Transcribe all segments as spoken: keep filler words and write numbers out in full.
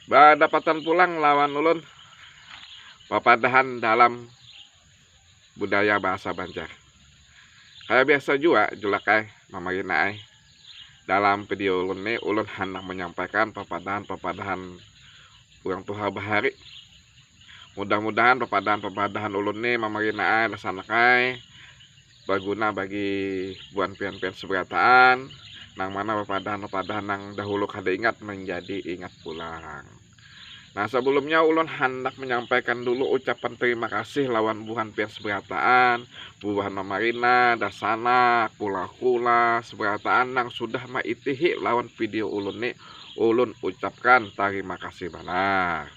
Badapatan pulang lawan ulun papadahan dalam budaya bahasa Banjar. Kaya biasa jua, Julak ai, Mama Rina ai. Dalam video ulun ni, ulun handak manyampaikan papadahan-papadahan urang tuha bahari. Mudah-mudahan papadahan-papadahan ulun ni, Mama Rina ai, Dasanak ai, baguna bagi buhan pian-pian seberataan, nang mana papadahan-papadahan nang dahulu kada ingat manjadi ingat pulang. Nah, sebelumnya ulun handak menyampaikan dulu ucapan terima kasih lawan buhan pian seberataan, buhan Mama Rina, Dasanak, kula-kula, seberataan nang sudah maitihi lawan video ulun ni, ulun ucapkan tarima kasih banar.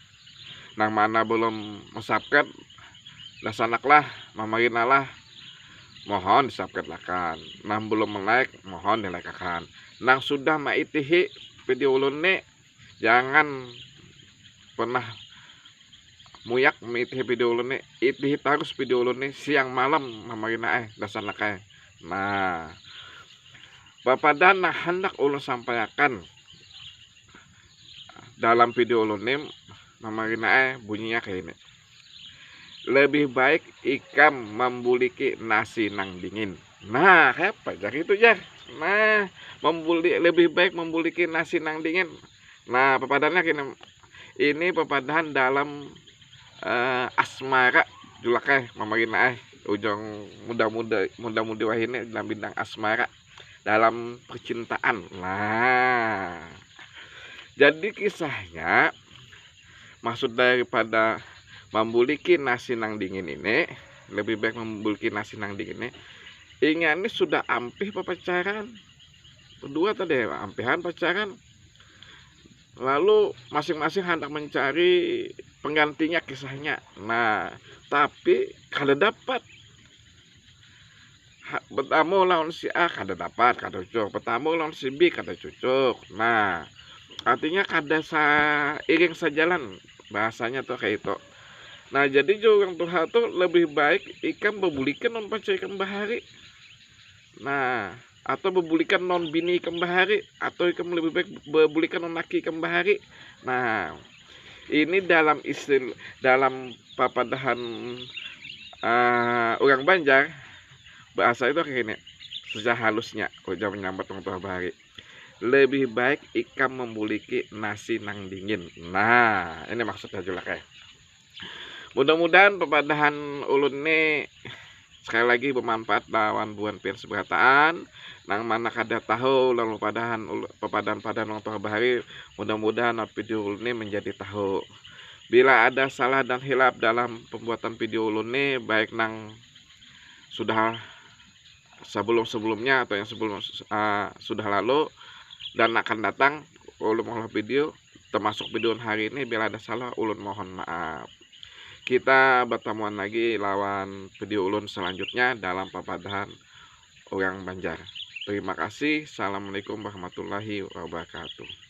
Nang mana belum subscribe, Dasanak lah, Mama Rina lah, mohon di-subscribe akan. Nang belum like, mohon di-like akan. Nang sudah maitihi video ulun ni, jangan pernah muyak maitihi video ulun ni, itihi tarus video ulun ni siang malam, Mama Rina ai, Dasanak ai. Nah, papadahan nang handak ulun sampaiakan dalam video ulun ni, Mama Rina ai, bunyinya kaya ini. Lebih baik ikam mambuliki nasi nang dingin. Nah, kayapa jar itu, jar? Nah, mambuli-, lebih baik mambuliki nasi nang dingin. Nah, papadahannya kini, ini papadahan dalam, eh, asmara, Julak ai, Mama Rina ai. Ujung muda-muda, muda-mudi wahini dalam bidang asmara, dalam percintaan. Nah, jadi kisahnya, maksud daripada mambuliki nasi nang dingin ini, lebih baik mambuliki nasi nang dingin ini, inya ni sudah ampih papacaran. Dua tadi, ampihan pacaran. Lalu masing-masing handak mencari penggantinya kisahnya. Nah, tapi kada dapat. Ha, betamu lawan si A kada dapat, kada cucuk. Betamu lawan si B kada cucuk. Nah, artinya kada sairing sajalan bahasanya tuh kayak itu. Nah, jadi jar urang tuha tuh lebih baik ikam bebulikan lawan pacar ikam bahari. Nah, atau bebulikan lawan bini ikam bahari, atau ikam lebih baik bebulikan lawan laki ikam bahari. Nah, ini dalam istil-, dalam papadahan, eh, urang Banjar, bahasa itu kayak gini, secara halusnya, ujar menyambat urang tuha bahari. Lebih baik ikam membuliki nasi nang dingin. Nah, ini maksudnya, Julak ai. Mudah-mudahan papadahan ulun ni sekali lagi bermanfaat lawan buhan pian seberataan. Nang mana kada tahu lawan papadahan ulu-, papadahan-padahan urang tuha bahari, mudah-mudahan video ulun ni menjadi tahu. Bila ada salah dan hilaf dalam pembuatan video ulun ni, baik nang sudah sebelum-sebelumnya atau yang sebelum, eh, sudah lalu dan akan datang, ulun mengolah video, termasuk video hari ini, bila ada salah, ulun mohon maaf. Kita bertemuan lagi lawan video ulun selanjutnya dalam papadahan urang Banjar. Terima kasih. Assalamualaikum warahmatullahi wabarakatuh.